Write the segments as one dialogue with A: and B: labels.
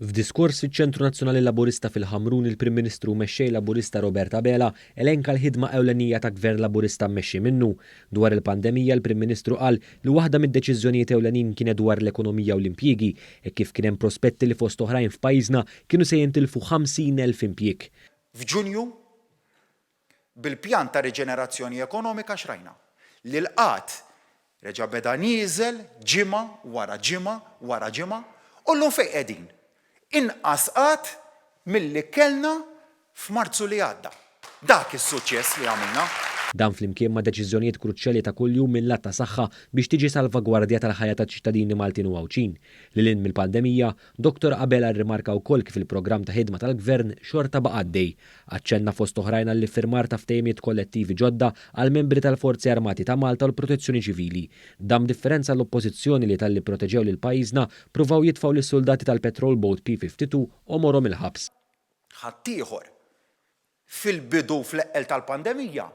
A: F'diskors fiċ-Ċentru Nazzjonali Laburista fil-Ħamrun il-Prim Ministru u Mexxej Laburista Robert Abela elenka l-ħidma ewlenija ta' Gvern Laburista mmexxi minnu. Dwar il-pandemija l-Prim Ministru qal li waħda mid-deċiżjonijiet ewlenin kienet dwar l-ekonomija u l-impjiegi hekk kif kien hemm prospetti li fost oħrajn f'pajjiżna kienu se jintilfu 50,000 impjieg.
B: F'Ġunju, bil-pjan ta' riġenerazzjoni ekonomika x'rajna? Li l-qgħad reġa' beda nieżel ġimgħa wara ġimgħa wara ġimgħa u llum fejn qegħdin? Inqas qgħad milli kellna f'Marzu li għadda. Dak is-suċċess li għamilna.
A: Dan flimkien ma' deċiżjonijiet kruċjali ta' kuljum mil-lat ta' saħħa biex tiġi salvagwardjata l-ħajja taċ-ċittadini Maltin u Għawdxin. Lil hinn mill-pandemija, Dottor Abela rrimarka wkoll kif il-programm ta' ħidma tal-Gvern xorta baqa' għaddej. Aċċenna fost oħrajn għall-iffirmar ta' ftehimiet kollettivi ġodda għall-membri tal-Forzi Armati ta' Malta u l-Protezzjoni Ċivili. Dan b'differenza għall-Oppożizzjoni li talli pproteġew lil pajjiżna ppruvaw jitfgħu lis-suldati tal-patrol boat P-52 għomorhom il-ħabs.
B: Ħaddieħor, fil-bidu fl-eqqel tal-pandemija,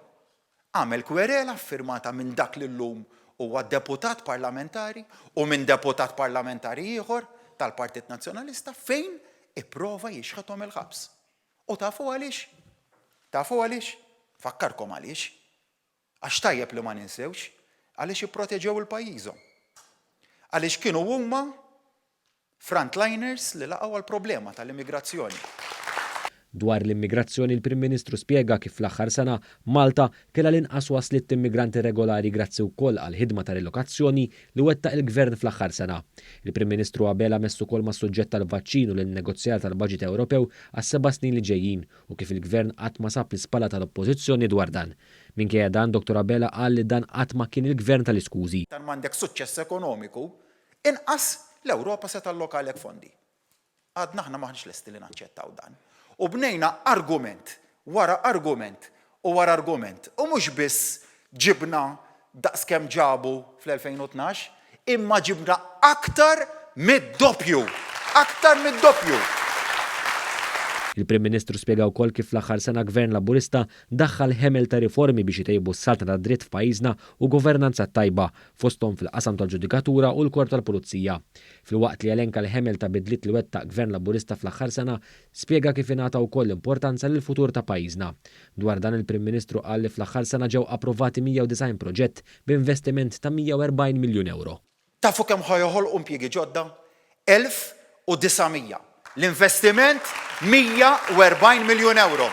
B: għamel kwerela ffirmata minn dak li llum huwa deputat parlamentari u minn deputat parlamentari ieħor tal-Partit Nazzjonalista fejn ipprova jixħethom il-ħabs. U tafu għaliex? Tafu għaliex? Nfakkarkom għaliex. Għax tajjeb li ma ninsewx għaliex ipproteġew 'il pajjiżhom. Għaliex kienu huma frontliners li laqgħu għall-problema tal-immigrazzjoni.
A: Dwar l-immigrazzjoni l-Prim Ministru spjega kif fl-aħħar sena Malta kellha l-inqas wasliet t'immigranti irregolari grazzi wkoll għall-ħidma ta' rilokazzjoni li wettaq il-Gvern fl-aħħar sena. Il-Prim Ministru Abela mess ukoll mas-suġġett tal-vaċċin u l-innegozjar tal-baġit Ewropew għas-seba' snin li ġejjin u kif il-Gvern qatt ma sab l-ispalla tal-Oppożizzjoni dwar dan. Minkejja dan, Dottor Abela qal li dan qatt ma kien il-Gvern tal-iskużi.
B: Iktar m'għandek suċċess ekonomiku, inqas l-Ewropa se tallokalek fondi. Għadna aħna m'aħniex lesti li naċċettaw dan. U bnejna argument wara argument u wara argument. U mhux biss ġibna daqs kemm ġabu fl-2012, imma ġibna aktar mid-doppju! Aktar mid-doppju!
A: Il-Prim Ministru spjega wkoll kif fl-aħħar sena Gvern Laburista daħħal ħemel ta' riformi biex itejbu s-saltna tad-dritt f'pajjiżna u governanza tajba, fosthom fil-qasam tal-ġudikatura u l-Korp tal-Pulizija. Filwaqt li elenka l-ħemel ta' bidliet li wettaq Gvern Laburista fl-aħħar sena, spjega kif ingħata wkoll importanza lill-futur ta' pajjiżna. Dwar dan il-Prim Ministru qal li fl-aħħar sena ġew approvati 190 proġett b'investiment ta' 140 miljun ewro.
B: Tafu kemm ħa joħolqu impjiegi ġodda? 1,900. L-investiment 140 miljun ewro.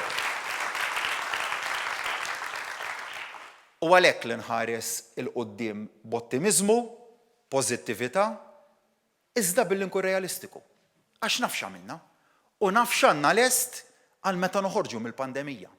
B: U għalhekk li nħares 'il quddiem b'ottimiżmu, pożittività, iżda billi nkun realistiku. Għax naf x'għamilna u naf x'għandna lest għal meta noħorġu mill-pandemija.